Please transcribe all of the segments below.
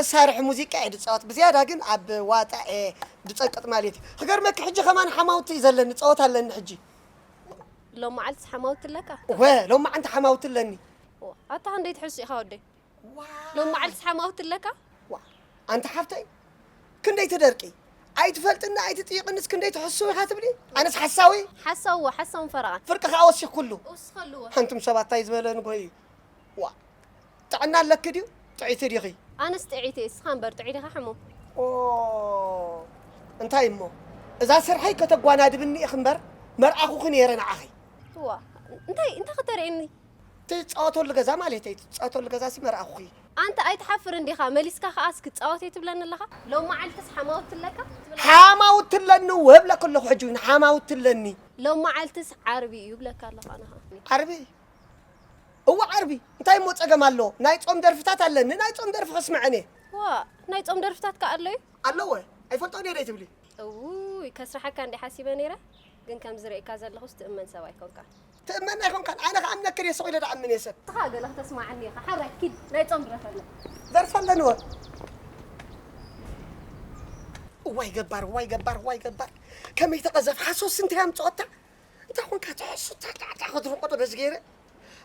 መሳርሒ ሙዚቃ እየ ዝፃወት፣ ብዝያዳ ግን ኣብ ዋጣ እየ ዝፀቅጥ ማለት እዩ። ክገርመኪ፣ ሕጂ ከማን ሓማውቲ እዩ ዘለኒ፣ ፃወት ኣለኒ ሕጂ። ሎም መዓልትስ ሓማውቲ ኣለካ? ወ ሎም መዓንቲ ሓማውቲ ኣለኒ። ኣታ ክንደይ ትሕሱ ኢኻ ወደይ? ሎም መዓልትስ ሓማውቲ ኣለካ? ዋ ኣንቲ ሓፍተይ፣ ክንደይ ትደርቂ? ኣይትፈልጥኒ ኣይትጥይቕንስ ክንደይ ትሕሱ ኢኻ ትብሊ? ኣነስ ሓሳዊ? ሓሳዊ፣ ሓሳውን ፈረቓን። ፍርቂ ከዓ ወሲኽኩሉ። ወስኸልዎ። ሓንቱም ሰባት እንታይ ዝበለ ንጎይ እዩ? ዋ ጥዕና ኣለኪ ድዩ? ጥዕይቲ ዲኺ? ኣነስ ጥዕይቲ እየ፣ እስኻ እምበር ጥዑይ ዲኻ ሕሙም? ኦ እንታይ እሞ እዛ ስርሐይ ከተጓናድብኒ ኢኺ እምበር መርኣኹኺ ነይረ ንዓኺ። ዋ እንታይ እንታይ ከተርእየኒ? ትፃወተሉ ገዛ ማለተይ፣ ትፃወተሉ ገዛ ሲ መርኣኹኺ። ኣንተ ኣይትሓፍርን ዲኻ? መሊስካ ከኣ እስኪ ጻወት እየ ትብለኒ ኣለኻ? ሎም መዓልትስ ሓማውቲ ኣለካ? ሓማውቲ ኣለኒ እወ እብለኪ ኣለኹ ሕጂ እውን ሓማውቲ ኣለኒ። ሎም መዓልትስ ዓርቢ እዩ እብለካ ኣለኹ ኣነ ኸኣ። ዓርቢ? እወ ዓርቢ። እንታይ እሞ ጸገም ኣለዎ? ናይ ጾም ደርፍታት ኣለኒ፣ ናይ ጾም ደርፊ ከስምዐን እየ። ዋእ! ናይ ጾም ደርፍታት ከኣ ኣሎ እዩ? ኣለወ። ኣይፈልጦን እየ ዶ ኣይትብሊ? እውይ ከስርሓካ እንድየ ሓሲበ ነይረ ግን ከምዚ ዝርእየካ ዘለኹስ ትእመን ሰብ ኣይኮንካን። ትእመን ኣይኮንካን ኣነ ከኣምነክን እየ ስቕ ኢለ ደኣምን እየ ሰብ። ንስኻ ገለ ክተስማዓኒ ኢኻ ሓራይ ኪድ ናይ ጾም ድረፈለይ። ደርፈለንወ። እዋይ ገባር እዋይ ገባር እዋይ ገባር ከመይ ተቐዘፍ ሓሶስ እንታይ ኣምጽኦታ እንታይ ኾንካ ትሕሱ ታዕታዕታ ክትርቆ ዶ በዚ ገይረ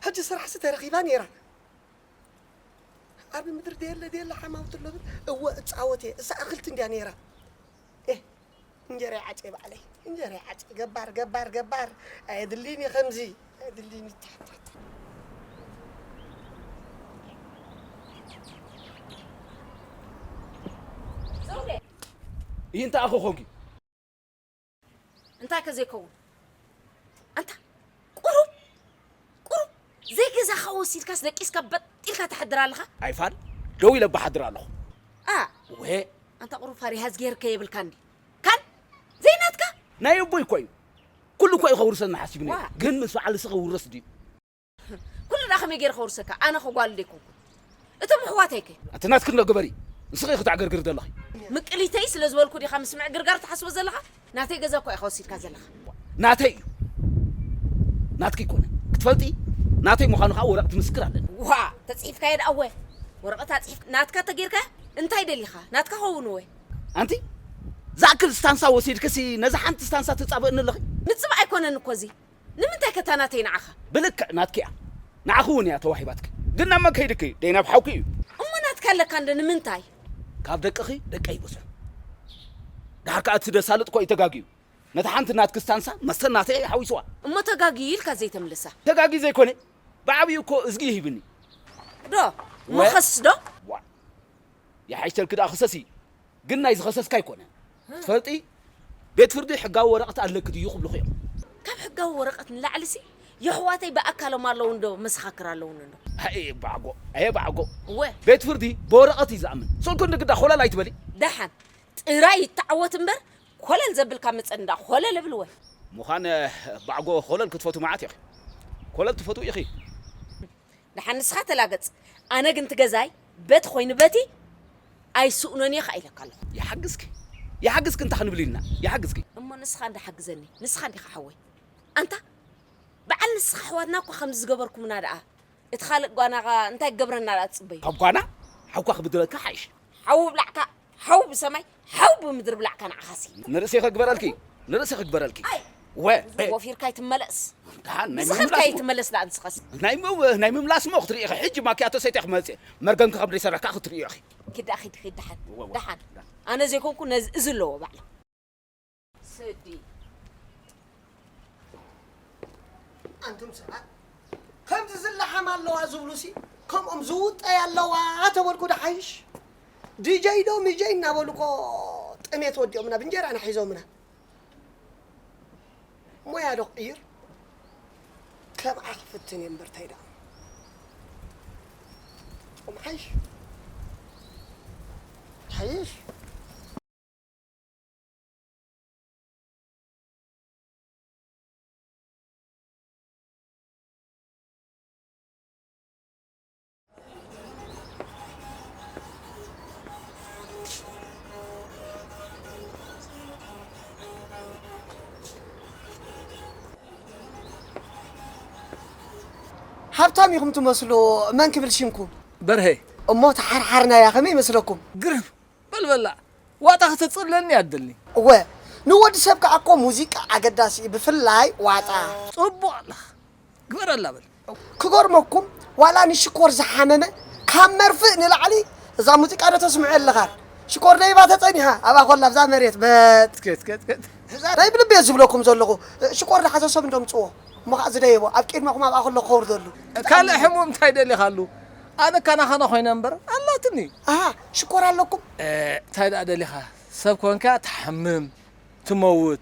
ሕጂ ስራሕሲ ተረኺባ ነይራ። ዓርቢ ምድሪ ደየለ ደየለ ሓማውቲ ኣሎ ዝብል እወ እጻወት እየ እሳ እኽልቲ እንድያ ነይራ። ኤህ እንጀራ ይዓጽየ ባዕለይ እንጀራ ይዓጽየ ገባር ገባር ገባር ኣየድልይን እየ ከምዚ ኣየድልይን እዩ። ይንታ ኣኸ ኾንኪ እንታይ ከ ዘይከውን ኣንታ ቁሩብ ቁሩብ ዘይገዛኻ ወሲድካስ ደቂስካ በጥ ኢልካ ትሓድር ኣለኻ። ኣይፋል ደው ኢለ ባሓድር ኣለኹ። ኣ ወ ኣንታ ቁሩብ ፋሪሃስ ጌርከ የብልካ እንዲ ካን ዘይናትካ ናይ ኣቦይ እኮ እዩ። ኩሉ እኮ እዩ ከውርሰና ሓሲቡ ነይሩ። ዋ። ግን ምስ በዓል ንስኺ ክውረስ ድዩ? ኩሉ ደኣ ከመይ ገይረ ከውርሰካ? ኣነ ከ ጓል ዶ ኣይኮንኩን? እቶም ኣሕዋተይ ከ? ኣቲ ናትክን ዶ ግበሪ። ንስኺ ኢኺ ተዕገርግሪ ዘለኺ። ምቅሊተይ ስለ ዝበልኩ ዲኻ ምስ ምዕግርጋር ትሓስቦ ዘለኻ? ናተይ ገዛ እኮ ኢኻ ወሲድካ ዘለኻ። ናተይ እዩ። ናትኪ ኣይኮነን። ክትፈልጢ ናተይ ምዃኑ ከዓ ወረቐት ምስክር ኣለኒ። ዋእ! ተፅሒፍካዮ ደኣ እወ። ወረቐት ኣፅሒፍ ናትካ ተገይርካዮ እንታይ ደሊኻ? ናትካ ኸውን እወ። ኣንቲ ዝኣክል ስታንሳ ወሲድክሲ ነዛ ሓንቲ ስታንሳ ትፃበእኒ ኣለኺ? ምፅባእ ኣይኮነን እኮ እዚ። ንምንታይ ከ እታ ናተይ ንዓኻ? ብልክዕ ናትኪ እያ። ንዓኺ እውን እያ ተዋሂባትኪ። ግን ናብ መን ከይድኪ? ደይ ናብ ሓውኪ እዩ። እሞ ናትካ ኣለካ እንዶ ንምንታይ? ካብ ደቅኺ ደቀይ ይብዝሑ። ደሓር ከኣ እቲ ዘሳልጥ እኮ እዩ ተጋግዩ። ነታ ሓንቲ ናትኪ ስታንሳ መስተን ናተይ ሓዊስዋ። እሞ ተጋግዩ ኢልካ ዘይተምልሳ? ተጋግዩ ዘይኮነ ብዓብዩ እኮ እዝጊ ይሂብኒ። ዶ? እሞ ወ- ኸስስ ዶ? ዋእ። ይሓይሸልኪ ደኣ ክሰሲ። ግን ናይ ዝኸሰስካ ኣይኮነን። ትፈልጢ? ቤት ፍርዲ ሕጋዊ ወረቐት ኣለኪ ድዩ ክብሉኺ እዮም። ካብ ሕጋዊ ወረቐት ንላዕሊሲ የሕዋተይ ብኣካሎም ኣለዉ እንዶ መሰኻክር ኣለዉኒ እንዶ። ኣየ ባዕጎ፣ ኣየ ባዕጎ። እወ። ቤት ፍርዲ ብወረቐት እዩ ዝኣምን። ስልኩ እንድግዳ ኾለል ኣይትበሊ። ደሓን ጥራይ ይተዓወት እምበር ኮለል ዘብል ካብ መጸኒ እንዳ ኮለል እብል እወ። ምዃን ባዕጎ ኾለል ክትፈትዉ መዓት ኢኺ። ኮለል ትፈትዉ ኢኺ። ደሓን ንስኻ ተላገጽ ኣነ ግን ትገዛይ በቲ ኮይኑ በቲ ኣይስእኖን እየ ከኣ ኢለካ ኣለኹ። ይሓግዝኪ ይሓግዝኪ እንታይ ክንብል ኢልና ይሓግዝኪ። እሞ ንስኻ እንዳ ሓግዘኒ ንስኻ እንዲኻ ሓወይ ኣንታ በዓል ንስኻ ኣሕዋትና እኳ ከምዚ ዝገበርኩምና ደኣ እቲ ካልእ ጓና ኸኣ እንታይ ክገብረና ደኣ ትጽበዩ። ካብ ጓና ሓውካ ክብድለካ ሓይሽ። ሓዊ ብላዕካ ሓዊ ብሰማይ ሓዊ ብምድሪ ብላዕካ ንዓኻሲ። ንርእሰይ ከግበረልኪ ንርእሰይ ከግበረልኪ። ኣይ ወ ወፊርካ ኣይትመለስ። ደሓን ናይ ብዝኸድካ ምምላስ እሞ- ኣይትመለስ ደኣ ንስኻስ። ናይ ምው- ናይ ምምላስ እሞ ክትርኢ ኢኺ። ሕጂ ማኪያቶ ሰትየ ክመጽእ መርገምኪ ከም ደይሰረካ ክትርእዮ ኢኺ። ኪድ ደኣ ኺድ ኺድ ደሓን ወ- ወ- ደሓን። ኣነ ዘይኮንኩ ነዚ እዚ ኣለዎ ባዕሉ። ስዲ ኣንቱም ሰባት ከምዚ ዝለሓማ ኣለዋ ዝብሉሲ ከምኦም ዝውጠያ ኣለዋ ተበልኩ ዶ ሓይሽ? ዲጀይ ዶ ሚጀይ እናበሉ እኮ ጥሜት ወዲኦምና ብእንጀራና ሒዞምና። ሞያ ዶ ክቕይር ከምኣ ክፍትን እየ እምበር እንታይ ደኣ ጾም ሓይሽ ሓይሽ። ሃብታም ኢኹም ትመስሉ። መን ክብል ሽምኩም? በርሀ። እሞ ተሓርሓርናያ ከመይ ይመስለኩም? ግርም በልበላ ዋጣ ከተፅለኒ ኣደልኒ። እወ ንወዲ ሰብ ከኣ እኮ ሙዚቃ ኣገዳሲ እዩ፣ ብፍላይ ዋጣ። ፅቡቕ ኣለኻ ግበረላ በል። ክገርመኩም ዋላ ንሽኮር ዝሓመመ ካብ መርፍእ ንላዕሊ እዛ ሙዚቃ ዶ ተስምዑ ኣለኻን? ሽኮር ደይባ ተጸኒሓ ኣብኣ ኮላ ኣብዛ መሬት በት ከት ከት ከት እዛ ናይ ብልቤ ዝብለኩም ዘለኹ ሽኮር ዝሓዘ ሰብ እንዶ ምጽዎ እሞ ከዓ ዝደየቦ ኣብ ቅድመኹም ኣብኣ ኮሎ ክኸውርደሉ ካልእ ሕሙም እንታይ ደሊኻሉ ኣነ ካናኻና ኮይነ እምበር ኣላትኒ ኣሃ ሽኮር ኣለኩም እንታይ ደኣ ደሊኻ ሰብ ኮንካ ትሓምም ትመውት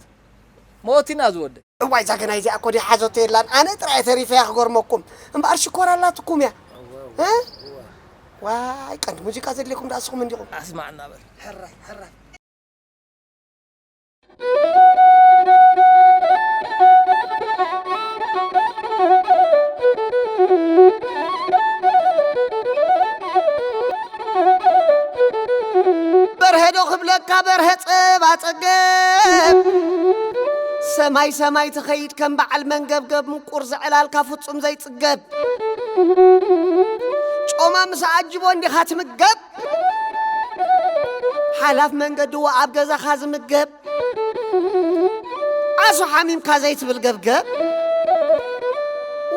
ሞት ኢና ዝወደ እዋይ እዛ ገናይ እዚኣ እኮ ድያ ሓዞቶ የላን ኣነ ጥራይ ተሪፈያ ክገርመኩም እምበኣር ሽኮር ኣላትኩም እያ እ ዋይ ቀንዲ ሙዚቃ ዘድልየኩም ደኣ ንስኹም እንዲኹም ኣስማዕና በል ሕራይ ሕራይ በርሀ ዶ ክብለካ በርሀ ጸባ ጸገብ ሰማይ ሰማይ ትኸይድ ከም በዓል መንገብገብ ምቁር ዘዕላልካ ፍጹም ዘይጽገብ ጮማ ምስ ኣጅቦ እንዲኻ ትምገብ ሓላፍ መንገዲ ወኣብ ገዛኻ ዝምገብ ዓሶ ሓሚምካ ዘይትብል ገብገብ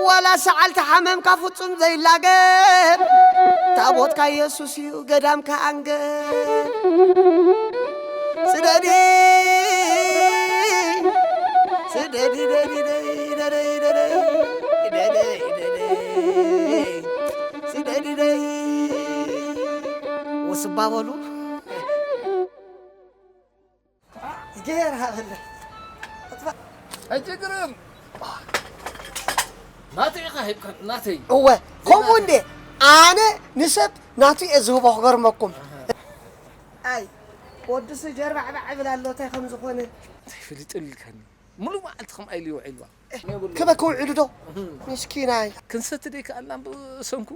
ዋላ ሰዓል ተሓመምካ ፍጹም ዘይላገብ ታቦትካ የሱስ እዩ ገዳምካ ኣንገብ ስደዲ ስደዲ ደዲ ደይ ደደይ ደደይ ደደይ ደደይ ስደዲ ደይ ወስባ በሉ ጌር ሃበለ ሕጂ ግርም ናተይ ኢኻ ሂብካ ናተይ እወ ከምኡ እንዴ ኣነ ንሰብ ናቱ እየ ዝህቦ ክገርመኩም ኣይ ወድሱ ጀርባዕባዕ ይብል ኣሎ እንታይ ከም ዝኾነ እንታይ ፍልጥልካኒ ሙሉእ መዓልቲ ከምኣ ኢሉ ይውዒልዋ ክበኪ ውዒሉ ዶ ምስኪናይ ክንሰቲ ደይከኣልና ብሰንኩ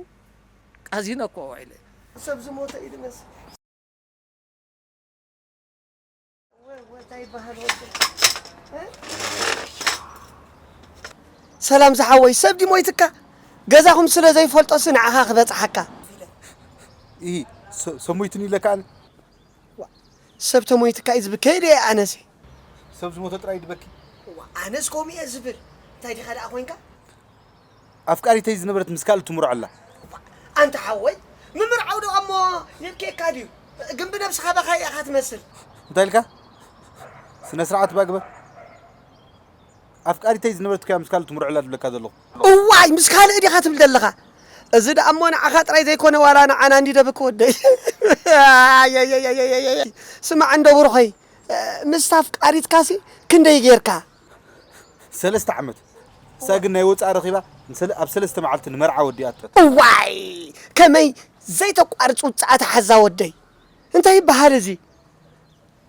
ቃዚና እኳ ውዒለ ሰብ ዝሞተ እዩ ዝመስል ሰላም ዝሓወይ ሰብ ድዩ ሞይትካ ገዛኹም ስለ ዘይፈልጦ ሲ ንዓኻ ክበፅሓካ ኢሂ ሰብ ሞይቱኒ ኢለካ ኣነ ሰብ ተሞይትካ እዩ ዝብል ከይደ እየ ኣነሲ ሰብ ዝሞተ ጥራይ ድበኪ ኣነስ ከምኡ እየ ዝብል እንታይ ዲኻ ደኣ ኮይንካ ኣፍቃሪተይ ዝነበረት ምስ ካልእ ትምርዖ ኣላ። ኣንታ ሓወይ ምምርዓው ደኣ እሞ የብክየካ ድዩ? ግን ብነብስኻ በኻይ ኢኻ ትመስል። እንታይ ኢልካ? ስነ ስርዓት እባ ግበር። ኣፍቃሪተይ ዝነበረት እኮ እያ ምስ ካልእ ትምርዖ ኣላ ዝብለካ ዘለኹ። እዋይ ምስ ካልእ ዲኻ ትብል ዘለኻ? እዚ ደኣ እሞ ንዓኻ ጥራይ ዘይኮነ ዋላ ንዓና እንዲ ደብኪ ወደይ። ኣየየየየየ ስማዕ እንዶ ብሩኸይ ምስታ ኣፍቃሪትካሲ ክንደይ ጌርካ? ሰለስተ ዓመት እሳ ግን ናይ ወፃእ ረኺባ ኣብ ሰለስተ መዓልቲ ንመርዓ ወዲኣቶ። እዋይ ከመይ ዘይተቋርፅ ውፅኣት ሓዛ ወደይ እንታይ ይበሃል እዚ?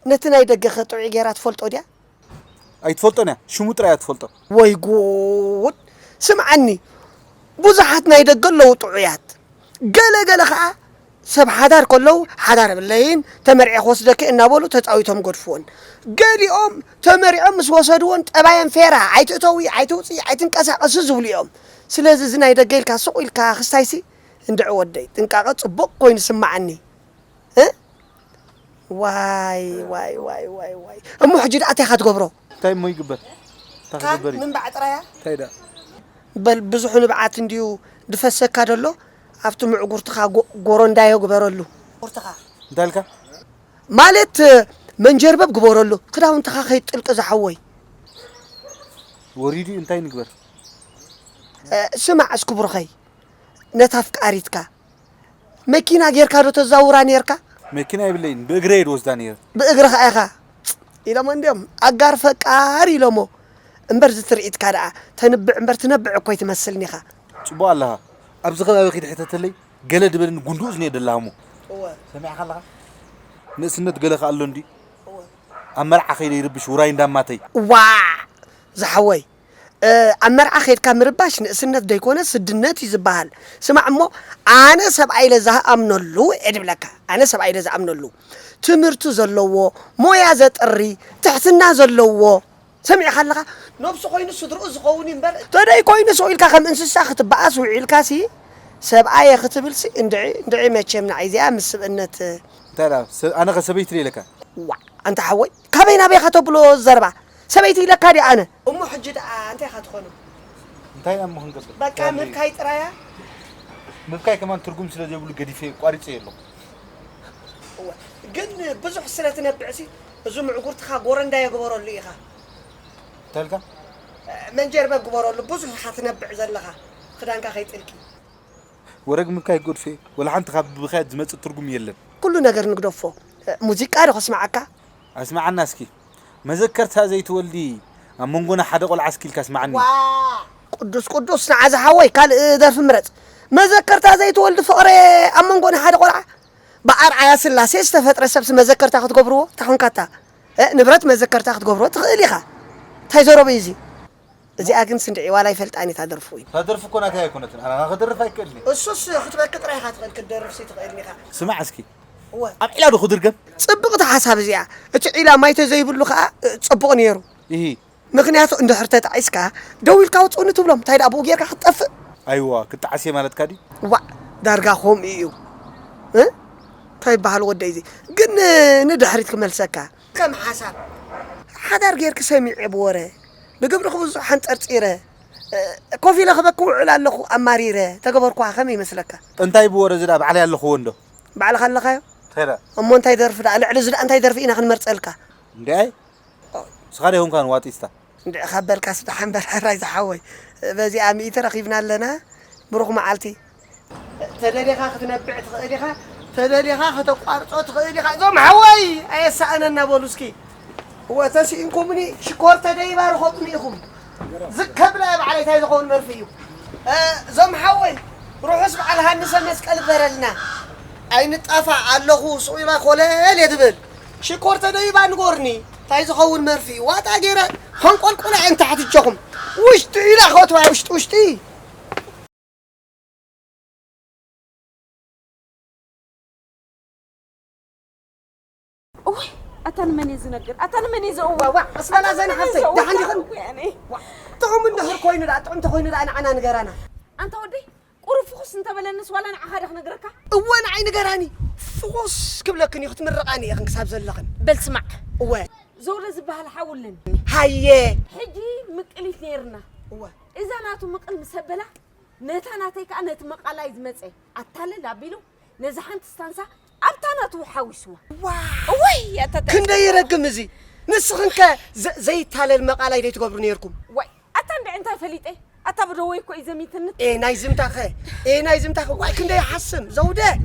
ነቲ ናይ ደገ ኸ ጥዑይ ጌራ ትፈልጦ ድያ? ኣይትፈልጦን እያ ሽሙ ጥራይ እያ ትፈልጦ። ወይ ጉድ ስምዓኒ ብዙሓት ናይ ደገ ኣለዉ ጥዑያት ገለ ገለ ኸዓ ሰብ ሓዳር ከለዉ ሓዳር የብለይን ተመርዕየ ክወስደኪ እናበሉ ተፃዊቶም ገድፍወን። ገሊኦም ተመሪዖም ምስ ወሰድወን ጠባየን ፌራ ኣይትእተዊ ኣይትውፅኢ ኣይትንቀሳቐሲ ዝብሉ እዮም። ስለዚ እዚ ናይ ደገ ኢልካ ሱቕ ኢልካ ክስታይሲ እንድዒ ወደይ ጥንቃቐ ፅቡቕ ኮይኑ ይስምዓኒ። እ ዋይ ዋይ ዋይ ዋይ ዋይ እሞ ሕጂ ደኣ እንታይ ኢኻ ትገብሮ? እንታይ እሞ ይግበር? እንታይ ክግበር እዩ? ምንባዕ ጥራያ? እንታይ ደኣ? በል ብዙሑ ንብዓት እንድዩ ድፈሰካ ደሎ ኣብቲ ምዕጉርትኻ ጎሮንዳዮ ግበረሉ። ምዕጉርትኻ? እንታይ ኢልካ? ማለት መንጀርበብ ግበረሉ ክዳውንትኻ ከይጥልቂ ዝሓወይ። ወሪዱ እንታይ ንግበር? ስማዕ እስኪ ብሩኸይ ነታ ኣፍቃሪትካ መኪና ጌርካ ዶ ተዛውራ ኔርካ? መኪና የብለይን ብእግረ እየ ድወስዳ ነይረ። ብእግርኻ ኢኻ ኢሎሞ እንድዮም ኣጋር ፈቃር ኢሎሞ እምበር ዝትርኢትካ ደኣ ተንብዕ እምበር ትነብዕ እኮ ኣይትመስልን ኢኻ። ጽቡቕ ኣለኻ ኣብዚ ከባቢ ኺድ ሕተተለይ ገለ ድበልኒ ጉንዱእ ዝኔ ደላሃሞ እወ ሰሚዕኻ ኣለኻ ንእስነት ገለ ከኣሎ እንዲ እወ ኣብ መርዓ ኸይደ ይርብሽ ውራይ እንዳማተይ ዋዕ ዝሓወይ ኣብ መርዓ ኸድካ ምርባሽ ንእስነት ደይኮነ ስድነት እዩ ዝበሃል። ስማዕ እሞ ኣነ ሰብኣይ ኢለ ዝኣምነሉ እየ ድብለካ። ኣነ ሰብኣይ ኢለ ዝኣምነሉ ትምህርቲ ዘለዎ፣ ሞያ ዘጥሪ፣ ትሕትና ዘለዎ ሰሚዕኻ ኣለኻ? ነብሱ ኮይኑ ስድርኡ ዝኸውን እዩ እምበር ተደይ ኮይኑ ስቕ ኢልካ ከም እንስሳ ክትበኣስ ውዒልካሲ ሰብኣየ ክትብልሲ እንድዒ እንድዒ፣ መቸም ንዓይ እዚኣ ምስ ስብእነት። እንታይ ደኣ፣ ሰብ-፣ ኣነ ኸ ሰበይቲ ድየ ኢለካ? ዋዕ፣ ኣንታ ሓወይ፣ ካበይ ናበይ ኢኻ ተብሎ ዘረባ? ሰበይቲ ኢለካ ድየ ኣነ? እሞ ሕጂ ደኣ እንታይ ኢኻ ትኾኖ? እንታይ ኢና እሞ ክንገብር? በቃ ምብካይ ጥራያ። ምብካይ ከማን ትርጉም ስለ ዘይብሉ ገዲፈ ቋሪጸ ኣለኹ። እወ፣ ግን ብዙሕ ስለ ትነብዕሲ፣ እዚ ምዕጉርትኻ ጎረንዳ የግበረሉ ኢኻ። እንታይ ኢልካ? መንጀርበብ ግበረሉ፣ ብዙሕ ኢኻ ትነብዕ ዘለኻ፣ ክዳንካ ከይጥልቂ። ወረግ ምብካይ ጎድፌ፣ ወላ ሓንቲ ካብ ምብካይ ዝመጽእ ትርጉም የለን። ኩሉ ነገር ንግደፎ። ሙዚቃ ዶ ከስምዓካ? ኣስምዓና እስኪ። መዘከርታ ዘይትወልዲ ኣብ መንጎና ሓደ ቆልዓ እስኪ ኢልካ ኣስምዓኒ። ዋ! ቅዱስ ቅዱስ፣ ንዓ ዝሓወይ ካልእ ደርፊ ምረጽ። መዘከርታ ዘይትወልዲ ፍቕረ ኣብ መንጎና ሓደ ቆልዓ። ብኣርኣያ ስላሴ ዝተፈጥረ ሰብሲ መዘከርታ ክትገብርዎ ታኹንካታ። እ፣ ንብረት መዘከርታ ክትገብርዎ ትኽእል ኢኻ። እንታይ ዘረበ እዩ እዚ? እዚኣ ግን ስንድዒ ዋላ ኣይፈልጣን እታ ደርፉ እዩ። እታ ደርፊ እኮ ናተይ ኣይኮነትን። ኣነ ከኣ ክደርፍ ኣይክእልን እየ። እሱስ ክትበኪ ጥራይ ኢኻ ትኽእል፣ ክትደርፍሲ ትኽእል ኢኻ። ስማዕ እስኪ። እወ። ኣብ ዒላ ዶ ክድርገም? ጽብቕቲ ሓሳብ እዚኣ። እቲ ዒላ ማይ ተዘይብሉ ከኣ፣ እ፣ ጽቡቕ ነይሩ። ኢሂ። ምኽንያቱ እንድሕር ተጣዒስካ ደው ኢልካ ውጽኡኒ ትብሎም። እንታይ ደኣ ብኡ ጌርካ ክትጠፍእ? ኣይዋ፣ ክጣዓስ እየ ማለትካ ድዩ? ዋዕ፣ ዳርጋ ከምኡ እዩ። እ? እንታይ ይበሃል ወደይ እዚ? ግን ንድሕሪት ክመልሰካ። ከም ሓሳብ። ሓዳር ጌርኪ ሰሚዐ ብወረ። ብግብሪ ክብዙሕ ሓንጠርጢረ። እ፣ ኮፍ ኢለ ክበኪ ውዕል ኣለኹ ኣማሪረ። ተገበርኩዋ ከመይ ይመስለካ? እንታይ ብወረ እዚ ደኣ ባዕለይ ኣለኽዎ እንዶ? ባዕልኻ ኣለኻዮ? እንታይ ደኣ? እሞ እንታይ ደርፊ ደኣ? ልዕሊ እዚ ደኣ እንታይ ደርፊ ኢና ክንመርጸልካ? እንድዒ ኣይ ንስኻ ዶ ይኹንካ ንዋጢ እስታ? እንድዒ ካብ በልካስ ደሓን በል ሕራይ ዝሓወይ። በዚኣ ሚእቲ ረኺብና ኣለና። ብሩኽ መዓልቲ። ተደሊኻ ክትነብዕ ትኽእል ኢኻ፣ ተደሊኻ ከተቋርጾ ትኽእል ኢኻ። እዞም ሓወይ ኣየሳእነና በሉ እስኪ። እወ ተስኢንኩምኒ ሽኮር ተደይባ ርኸጡኒ ኢኹም። ዝከብላ ባዕለይ እንታይ ዝኸውን መርፍእ እዩ። እ፣ እዞም ሓወይ ርሑስ በዓል ሃንሰ መስቀል ይግበረልና። ኣይንጣፋእ ኣለኹ ሱቕ ኢላ ኮለል እየ ትብል። ሽኮር ተደይባ ንጎርኒ እንታይ ዝኸውን መርፍእ እዩ። ዋጣ ገይረ ከንቆልቁላ እየ ንታሕቲ እጆኹም። ውሽጢ ኢላ ከእትዋ ውሽጢ ውሽጢ። እውይ፣ ኣታ ንመን እየ ዝነግር? ኣታ ንመን እየ ዘእውር? ዋዋ፣ ቀስ በላ ኣታ ዘን ንመን እየ ሓፍተይ፣ ዘእውር? ደሓን ዲኽን? ኣታ ወያኔ። ጥዑም እንድሕር ኮይኑ ደኣ፣ ጥዑምቲ ኮይኑ ደኣ ንዓና ንገራና። ኣንታ ወደይ፣ ቁሩብ ፍኹስ እንተበለንስ ዋላ ንዓኻ ዶ ክነግረካ? እወ፣ ንዓይ ንገራኒ። ፍኹስ ክብለክን እዩ፣ ክትምርቓኒ ኢኽን ክሳብ ዘለኽን። በል ስማዕ። እወ። ዘውደ ዝበሃል ሓው ኣለኒ። ሃየ። ሕጂ ምቅሊት ነይርና። እወ። እዛ ናቱ ምቅል ምስ ኣበላ፣ ነታ ናተይ ከኣ ነቲ መቓላይ ዝመጸ ኣታልል ኣቢሉ ነዛ ሓንቲ ስታንሳ ኣብታ ናቱ ሓዊስዋ። ዋው! እወይ፣ ኣታ ተ- ክንደይ ይረግም እዚ። ንስኽን ከ ዘ-፣ ዘይታለል መቓላይ ደይትገብሩ ነይርኩም? ዋይ፣ ኣታ እንድዒ እንታይ ፈሊጠ? ኣታ ብደወይ እኮ እዩ ዘሚትኒ። ኤ፣ ናይ ዝምታኸ? ኤ፣ ናይ ዝምታኸ? ዋይ፣ ክንደይ ይሓስም። ዘውደ፣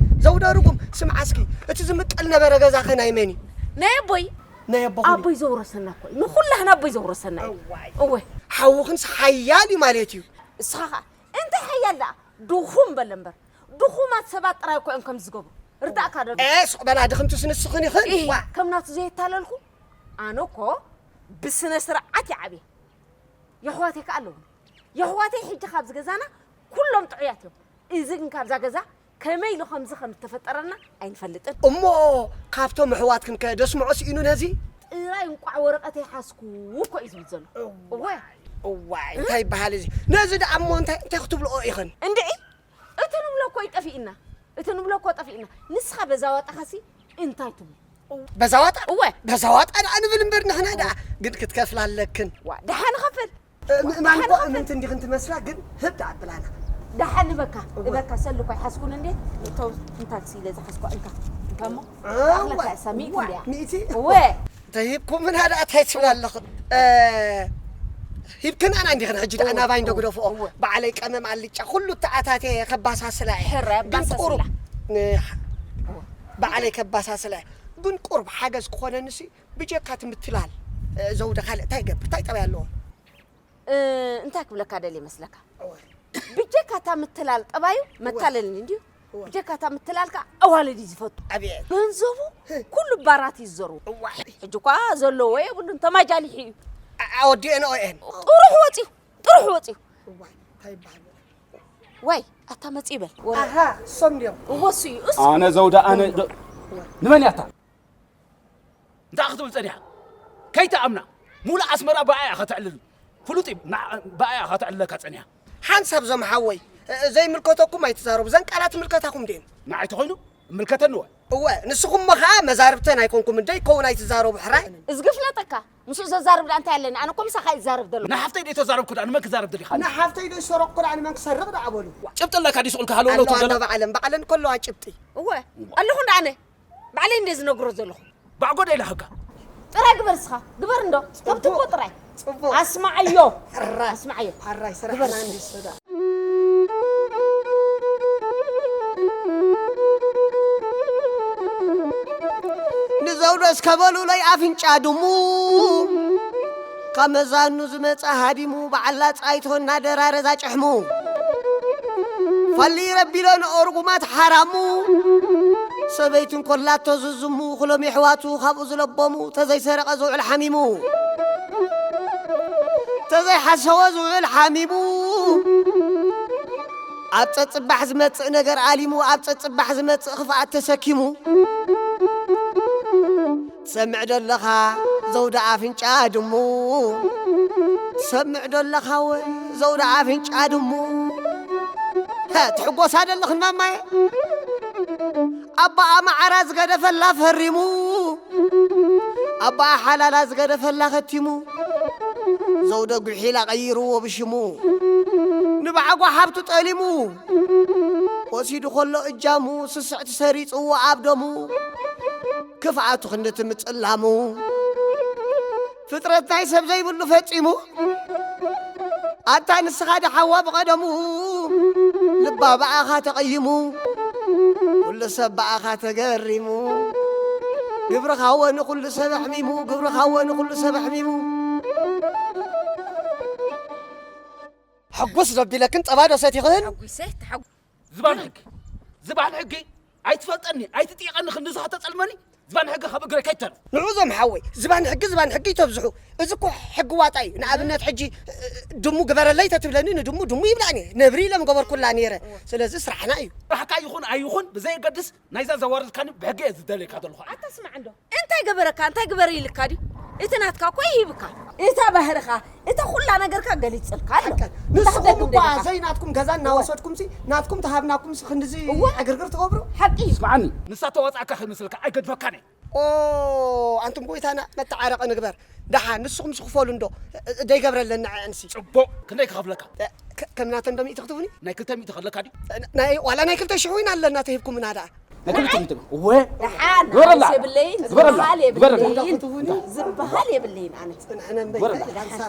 ዘውደ ርጉም። ስምዓ እስኪ፣ እቲ ዝምቀል ነበረ ገዛኸ ናይ መን እዩ? ናይ ኣቦይ። ናይ ኣቦኹም እዩ? ኣቦይ ዘውረሰና እኮ እዩ። ንኹላህና ኣቦይ ዘውረሰና እዩ። እዋይ። እወ። ሓውኽንስ ሓያል እዩ ማለት እዩ። እስኻ ኸኣ እንታይ ሓያል ደኣ? ድኹም በል እምበር። ድኹማት ሰባት ጥራይ እኮ እዮም ከምዚ ዝገብሩ። ርዳእካ ዶ? ኤ፣ ስቕ በላ፣ ድኽምትስ ንስኽን ኢኽን። ኢሂ፣ ዋ። ከም ናቱ ዘየታለልኩ። ኣነ እኮ ብስነ ስርዓት እየ ዓብየ። የሕዋተይ ከኣ ኣለዉኒ። የሕዋተይ ሕጂ ካብዚ ገዛና ኩሎም ጥዑያት እዮም። እዚ ግን ካብዛ ገዛ ከመይ ኢሉ ከምዚ ከም ዝተፈጠረና ኣይንፈልጥን። እሞ ካብቶም ኣሕዋትክን ከ ደስምዖ ስኢኑ ነዚ? ጥራይ እንቋዕ ወረቐተይ ሓዝኩ እኮ እዩ ዝብል ዘሎ። እወ። እዋይ፣ እንታይ ይበሃል እዚ? ነዚ ደኣ እሞ እንታይ፣ እንታይ ክትብልኦ ኢኽን? እንድዒ፣ እቲ ንብሎ እኮ እዩ ጠፊእና። እቲ ንብሎ እኮ ጠፊእና። ንስኻ በዛ ዋጣኻሲ እንታይ ትብሎ? በዛ ዋጣ? እወ። በዛ ዋጣ ደኣ ንብል እምበር ንሕና ደኣ። ግን ክትከፍላ ኣለክን። ዋ፣ ደሓን ንኸፍል። እ፣ ምእማን እኮ እምንቲ እንዲኽን ትመስላ፣ ግን ህብ ደኣ ኣብላና። ደሓን እበካ፣ እወ። እበካ፣ ሰሉ እኮ ኣይሓዝኩን እንዴ? እቶ እንታክሲ ኢለ ዝሓዝኳ እንካ። እንካ እሞ፣ እ፣ ኣኽለካ እዋ፣ እሳ ሚእቲ እዋ፣ እንድያ። ሚእቲ? እወ። ተሂብኩምና ደኣ እንታይ ትብላ ኣለኹ? እ፣ ሂብክናና እንዲኽን ሕጂ ደኣ እወ፣ ናባይ እንዶ እወ፣ ግደፍኦ። እወ። ባዕለይ ቀመም ኣልጫ፣ ኩሉ ተኣታትየ ከባሳስላ እየ። ሕረ ግን ኣባሳስላ። ቁሩብ፣ ን-፣ እወ። ባዕለይ ከባሳስላ እየ። ግን ቁሩብ ሓገዝ ክኾነንሲ፣ ብጀካ እቲ ምትላል፣ እ፣ ዘውደ ካልእ እንታይ ይገብር? እንታይ ጠባይ ኣለዎ? እ፣ እንታይ ክብለካ ደልየ መስለካ? እወ። ብጀካ እታ ምትላል ጠባዩ እወ። መታለል እንድዩ። እወ። ብጀካ እታ ምትላል ከኣ ኣዋልድ እዩ ዝፈቱ። ኣብየ። ገንዘቡ ህ። ኩሉ ባራት እዩ ዝዘርዎ። እዋይ። ሕጂ እኳ ዘለዎ የብሉን፣ ተማጃሊሑ እዩ። ኣ-፣ ኣወዲኤን ኦኤን። ጥሩሕ ወፂኡ፣ ጥሩሕ ወፂኡ። እዋይ፣ እንታይ ይበሃል? ዋይ፣ ኣታ መፂ ይበል። ወረ-፣ ኣሃ፣ እሶም ድዮም? እወ፣ እሱ እዩ፣ እሱ። ኣነ ዘውደ፣ ኣነ ዶ-፣ እወ። ንመን እያ እታ? እንታይ ክትብል ጸኒሓ? ከይትኣምና። ሙሉእ ኣስመራ ብኣያ ከተዕልል። ፍሉጥ እዩ። ና-፣ ብኣያ ከተዕልለካ ጸኒሓ። ሓንሳብ ዞም ሓወይ፣ እ፣ ዘይምልከተኩም ኣይትዛረቡ። ዘን ቃላት ምልከታኹም ድየን? ንዓይ ተኾይኑ እምልከተኒ ወ? እወ፣ ንስኹም እሞ ኸኣ መዛርብተን ኣይኮንኩም እንደ ይከውን ኣይትዛረቡ ሕራይ። እዚ ግፍለጠካ። ምስኡ ዘዛርብ ደኣ እንታይ ኣለኒ? ኣነ እኮ ምሳኻ ይዛረብ ዘለኹ። ንሓፍተይ ዶ ተዛረብኩ ደኣ ንመን ክዛረብ ደሊኻ? ንሓፍተይ ዶ ዝሰረቕኩ ደኣ ንመን ክሰርቕ ደኣ በሉ። ጭብጢ ኣለካ ድዩ ስቕ ኢልካ ሃሎ ሃሎ ኣለዋ ትብል እንዶ? ኣንዳ ባዕለን፣ ባዕለን ከለዋ ጭብጢ። እወ፣ ኣለኹ እንዳ ኣነ። ባዕለይ እንደ ዝነግሮ ዘለኹ። ባዕጎ ዶ ኢላሃካ? ጥራይ ግበር እስኻ። ግበር እንዶ። ከም ትቦ ጥራይ። ጽቡቕ። ኣስማዓዮ። ሕራይ። ኣስማዓዮ። ሕራይ ስራሕ ግበር። ናንዲ ሰዳ። ንዘውዶ እስከ በሉለይ ኣፍንጫ ድሙ፣ ካብ መዛኑ ዝመጸ ሃዲሙ፣ በዓል ላጻይቶ እናደራረዛ ጭሕሙ። ፋሊ ረቢሎ ንኦርጉማት ሓራሙ፣ ሰበይቲ እንኮላቶ ዝዝሙ፣ ኩሎም የሕዋቱ ካብኡ ዝለቦሙ፣ ተዘይሰረቐ ዝውዕል ሓሚሙ። ተዘይሓሰወ ዝውዕል ሓሚሙ፣ ኣብ ጸጽባሕ ዝመጽእ ነገር ኣሊሙ፣ ኣብ ጸጽባሕ ዝመጽእ ክፍኣት ተሰኪሙ። ትሰምዕ ዶ ኣለኻ ዘውዲ ኣፍንጫ ድሙ? ትሰምዕ ዶ ኣለኻ ወ ዘውዲ ኣፍንጫ ድሙ? ሀ፣ ትሕጎሳ ዶ ኣለኽን ማማየ? ኣባኣ መዓራ ዝገደፈላ ፈሪሙ፣ ኣባኣ ሓላላ ዝገደፈላ ኸቲሙ፣ ዘውደ ጉሒላ ቀይርዎ ብሽሙ፣ ንባዕጓ ሓብቱ ጠሊሙ፣ ወሲዱ ኸሎ እጃሙ፣ ስስዕቲ ሰሪጽዎ ኣብ ደሙ፣ ክፍኣቱ ክንድቲ ምጽላሙ፣ ፍጥረት ናይ ሰብ ዘይብሉ ፈጺሙ፣ ኣታ ንስኻ ደሓዋ ብቐደሙ፣ ልባ ብኣኻ ተቐይሙ፣ ኩሉ ሰብ ብኣኻ ተገሪሙ፣ ግብርኻ ወ ንኹሉ ሰብ ኣሕሚሙ፣ ግብርኻ ወ ንኹሉ ሰብ ኣሕሚሙ። ሕጉስ ዘቢለክን ጸባ ዶ ሰቲኽን? ተሓጒሰ፣ ተሓጉ-፣ ዝባን ሕጊ፣ ዝባን ሕጊ፣ ኣይትፈልጠኒ፣ ኣይትጥይቐኒ፣ ክንድዚ ከተጸልመኒ፣ ዝባን ሕጊ ካብ እግረይ ከይተርፍ። ንዑ ዞም ሓወይ፣ ዝባን ሕጊ፣ ዝባን ሕጊ ይተብዝሑ። እዚ እኮ ሕጊ ዋጣ እዩ። ንኣብነት ሕጂ፣ እ፣ ድሙ ግበረለይ ተትብለኒ፣ ንድሙ ድሙ ይብላኒ። ነብሪ ኢለ ምገበርኩላ ነይረ። እወ። ስለዚ ስራሕና እዩ። ስራሕካ ይኹን ኣይኹን ብዘየገድስ፣ ናይዛ ዘዋረድካኒ ብሕጊ እየ ዝደልየካ ዘለኹ። ኣታ ስማዕ እንዶ፣ እንታይ ገበረካ? እንታይ ግበር ኢልካ ድዩ? እቲ ናትካ እኮ ይሂብካ። እታ ባህርኻ፣ እታ ኩላ ነገርካ ገሊጽልካ ኣሎ። ሓቀን። ንስኹም እኳ ዘይናትኩም ገዛ እናወሰድኩም ሲ፣ ናትኩም ተሃብናኩም ሲ፣ ክንድዚ እወ። ዕግርግር ትገብሩ? ሓቂ እዩ። ስምዓኒ፣ ንሳ ተዋጻእካ ከይመስለካ ኣይገድፈካን እየ። ኦ፣ ኣንቱም ጎይታና መተዓረቂ ንግበር። ደሓን፣ ንስኹም ሲ ክፈሉ እንዶ፣ ደይገብረለን ንዐአን ሲ። ጽቡቕ፣ ክንደይ ክኸፍለካ? ከ-፣ ከም ናተን ዶ ሚእቲ ክትቡኒ? ናይ ክልተ ሚእቲ ከለካ ድዩ? ናይ፣ ዋላ ናይ ክልተ ሽሕ እውን ኣለና ተሂብኩምና ደኣ። ናይ ክልተ ሚእቲ እወ። ደሓን፣ ግበረላ። ኣነስ የብለይን፣ ግበረላ። ዝበሃል ግበረላ። የብለይን። እንዳኽትቡኒ? ዝበሃል የብለይን ኣነ። ጽንዕነ እምበይ፣ ግበረላ። ዳንሳ።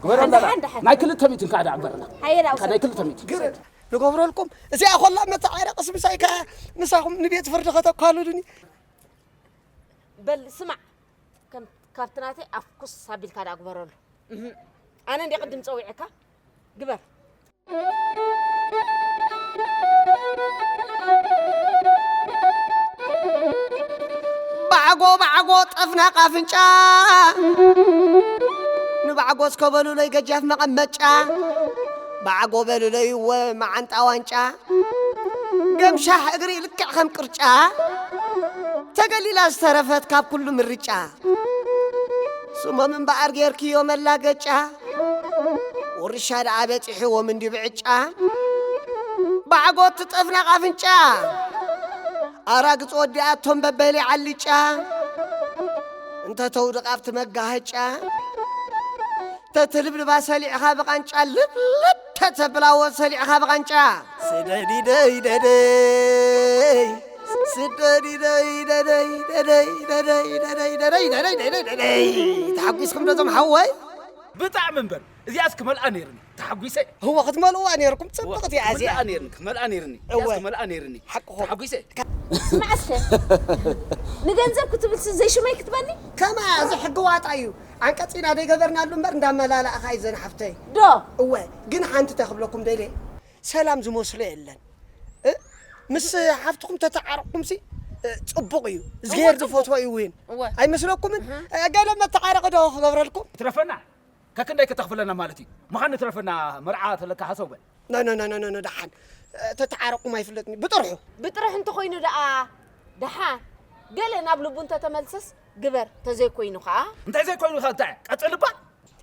ግበረላ። ደሓን፣ ደሓን። ናይ ክልተ ሚእቲ እንካ ደኣ ግበረላ። ሃየ፣ ደኣ እንካ ናይ ውሰድ። ክልተ ሚእቲ። ግረ-፣ ንገብረልኩም። እዚኣ ኾላ መተዓረቂ ሲ ምሳይ ከ-፣ ምሳኹም ንቤት ፍርዲ ከተኳልሉኒ። በል ስማዕ፣ ከም፣ ካብቲ ናተይ ኣፍኩስ ኣቢልካ ደኣ ግበረሉ። እህ። ኣነ እንደ ቅድም ጸዊዐካ? ግበር። ባዕጎ፣ ባዕጎ፣ ጠፍናቕ ኣፍንጫ፣ ንባዕጎ እስከ በሉለይ ገጃፍ መቐመጫ፣ ባዕጎ በሉለይ እወ መዓንጣ ዋንጫ፣ ገምሻሕ እግሪ ልክዕ ከም ቅርጫ፣ ተገሊላ ዝተረፈት ካብ ኩሉ ምርጫ፣ ስሞም እምበኣር ጌርክዮ መላገጫ፣ ውርሻ ደኣ በጺሕዎም እንዲ ብዕጫ፣ ባዕጎት ትጠፍናቕ ኣፍንጫ፣ ኣራግጽ ወዲኣቶም በበሊ ዓልጫ፣ እንተ ተውድቕ ኣብቲ መጋሃጫ፣ ተትልብልባ ሰሊዕኻ ብቓንጫ፣ ልብልብ ተተብላዎ ሰሊዕኻ ብቓንጫ። ስደዲ ደይ ደደይ፣ ስደዲ ደይ ደደይ፣ ደደይ ደደይ፣ ደደይ ደደይ፣ ደደይ ደደይ፣ ደደይ ደደይ። ተሓጒስኩም ዶ እዞም ሓወይ? ብጣዕሚ እምበር፣ እዚኣስ ክመልኣ ነይርኒ። ተሓጒሰ። እወ፣ ክትመልእዋ ነይርኩም። ጽብቕቲ እያ እዚኣ። ክመልኣ ነይርኒ፣ ክመልኣ ነይርኒ። እወ። እዚኣስ ክመልኣ ነይርኒ። ሓቅኹም። ተሓጒሰ። ስማዕ እስከ፣ ንገንዘብ ክትብል ሲ ዘይሽመይ ክትበኒ? ከማ፣ እዚ ሕጊ ዋጣ እዩ። ዓንቀጺና ደይገበርናሉ እምበር እንዳመላለእኻ እዩ ዘን ሓፍተይ። ዶ? እወ፣ ግን ሓንቲ እንታይ ክብለኩም ደልየ፣ ሰላም ዝመስሎ የለን። እ? ምስ ሓፍትኹም ተተዓረቕኩምሲ፣ እ፣ ጽቡቕ እዩ። እዝግሄር እወ፣ ጽቡቕ። ዝፈትዎ እዩ እውን። እወ። ኣይመስለኩምን? እህ። እ፣ ገለ መተዓረቒ ዶ ክገብረልኩም? ትረፈና? ከክንደይ ከተኽፍለና ማለት እዩ? ምዃን ንትረፈና መርዓ ተለካ ሃሰው በል። ኖ፣ ኖ፣ ኖ፣ ኖ፣ ኖ፣ ደሓን። እ፣ ተተዓረቕኩም ኣይፍለጥን እዩ። ብጥርሑ። ብጥርሑ እንተኾይኑ ደኣ ደሓን። ገለ ናብ ልቡ እንተተመልሰስ ግበር፣ ተዘይኮይኑ ኸኣ። እንታይ ዘይኮይኑ ኸኣ እንታይ? ቀጽል እባ።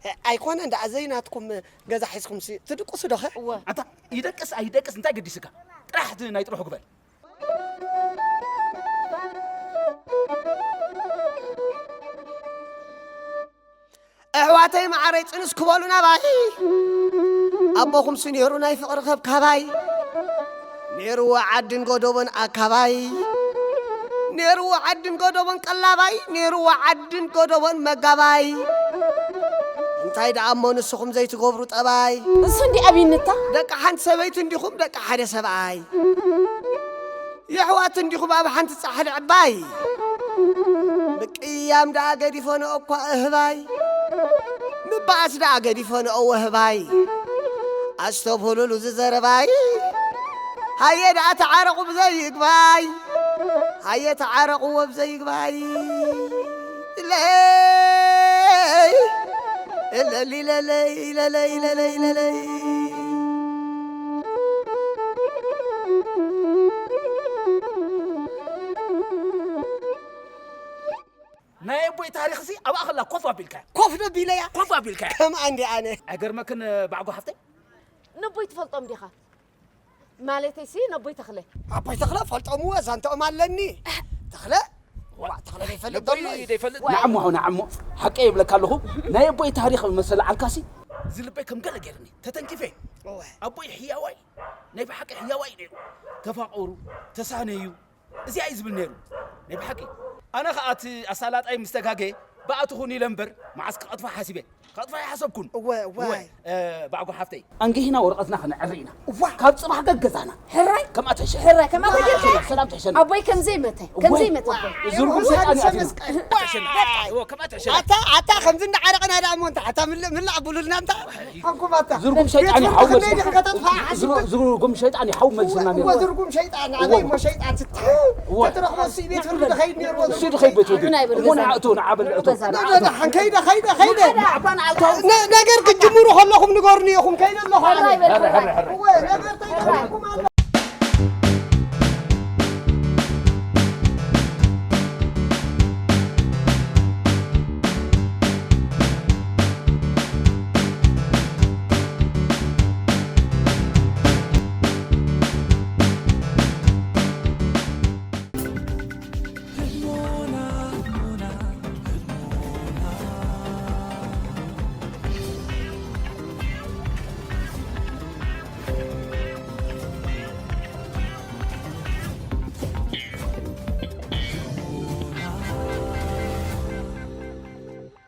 እ፣ ኣይኮነን ደኣ ዘይናትኩም ገዛ ሒዝኩምሲ ትድቅሱ ዶ ኸ? እወ። ኣታ ይደቅስ ኣይደቅስ እንታይ ገዲስካ? ጥራሕ እቲ ናይ ጥርሑ ግበር። ኣሕዋተይ መዓረይ ጽንስ ክበሉ ናባይ ኣቦኹምሲ ነይሩ ናይ ፍቕሪ ከብካባይ ነይርዎ ዓድን ጎደቦን ኣካባይ ነይርዎ ዓድን ጎደቦን ቀላባይ ነይርዎ ዓድን ጎደቦን መጋባይ እንታይ ደኣ እሞ ንስኹም ዘይትገብሩ ጠባይ እሱ እንዲ ኣብይንታ ደቂ ሓንቲ ሰበይቲ እንዲኹም ደቂ ሓደ ሰብኣይ የሕዋት እንዲኹም ኣብ ሓንቲ ጻሕሊ ዕባይ ምቅያም ደኣ ገዲፈንኦ እኳ እህባይ ምባኣስ ደኣ ገዲፈንኦ ወህባይ ኣስተብህሉሉ ዝዘረባይ ሃየ ደኣ ተዓረቑ ብዘይግባይ ሃየ ተዓረቑዎ ብዘይግባይ ኢለይ እለሊ ለለይ ለለይ ለለይ ለለይ ናይ ኣቦይ ታሪኽሲ ኣብኣ ከላ ኮፍ ኣቢልካ ኮፍ ነቢለያ ኮፍ ኣቢልካ ከምኣ እንዲ ኣነ ኣይገርመክን ባዕጎ ሓፍተይ ነቦይ ትፈልጦም ዲኻ ማለተይሲ ነቦይ ተኽለ ኣቦይ ተኽለ ፈልጦምዎ ዛንተኦም ኣለኒ ተኽለ ዋ ተኽለ ዘይፈልጥ ዘሎ እዩ ዘይፈልጥ ንዓሞ ንዓሞ ሓቀ ይብለካ ኣለኹ ናይ ኣቦይ ታሪኽ መሰል ዓልካሲ ዝልበይ ከም ገለ ገይርኒ ተተንኪፈ ኣቦይ ሕያዋይ ናይ ብሓቂ ሕያዋይ ነይሩ ተፋቀሩ ተሳነዩ እዚኣ እዩ ዝብል ነይሩ ናይ ብሓቂ ኣነ ኸኣ እቲ ኣሳላጣይ ምስ ተጋገየ ብኣ ትኹን ኢለ እምበር መዓስ ክቐጥፋ ሓሲበ ክቐጥፋ ኣይሓሰብኩን እወ እወ ባዕጎ ሓፍተይ ኣንጊህና ወረቐትና ከነዕሪ ኢና እዋ ካብ ጽባሕ ገገዛና ሕራይ ከምኣ ትሕሸ ሕራይ ከምኣ ትሕሸ ሰላም ትሕሸ ኣቦይ ከምዘይ መተ ከምዘይ መተ ኣቦይ ዝርጉም ሰይጣን ያትሉ ከምኣ ትሕሸ ኣታ ኣታ ከምዚ እንዳዓረቕና ደኣ እሞ እንታ ኣታ ምላዕ ብሉልና እንታ ዝርጉም ሸይጣን ይሓው ዝርጉም ሸይጣን ይሓው መልስና ነይሩ ዝርጉም ሸይጣን ኣበይ እሞ ሸይጣን ትትሓ ተትረኽቦ እሱ ቤት ፍርዲ ድኸይድ ነይርዎ እሱ ድኸይድ ቤት ፍርዲ እሞ ንዓእቶ ንዓበል እቶ ከይደ ከይደ ከይደ ነገር ክትጅምሩ ከለኹም ንገሩኒ ኢኹም ከይደ ኣለኹ ነገር ተይደኩም ኣሎ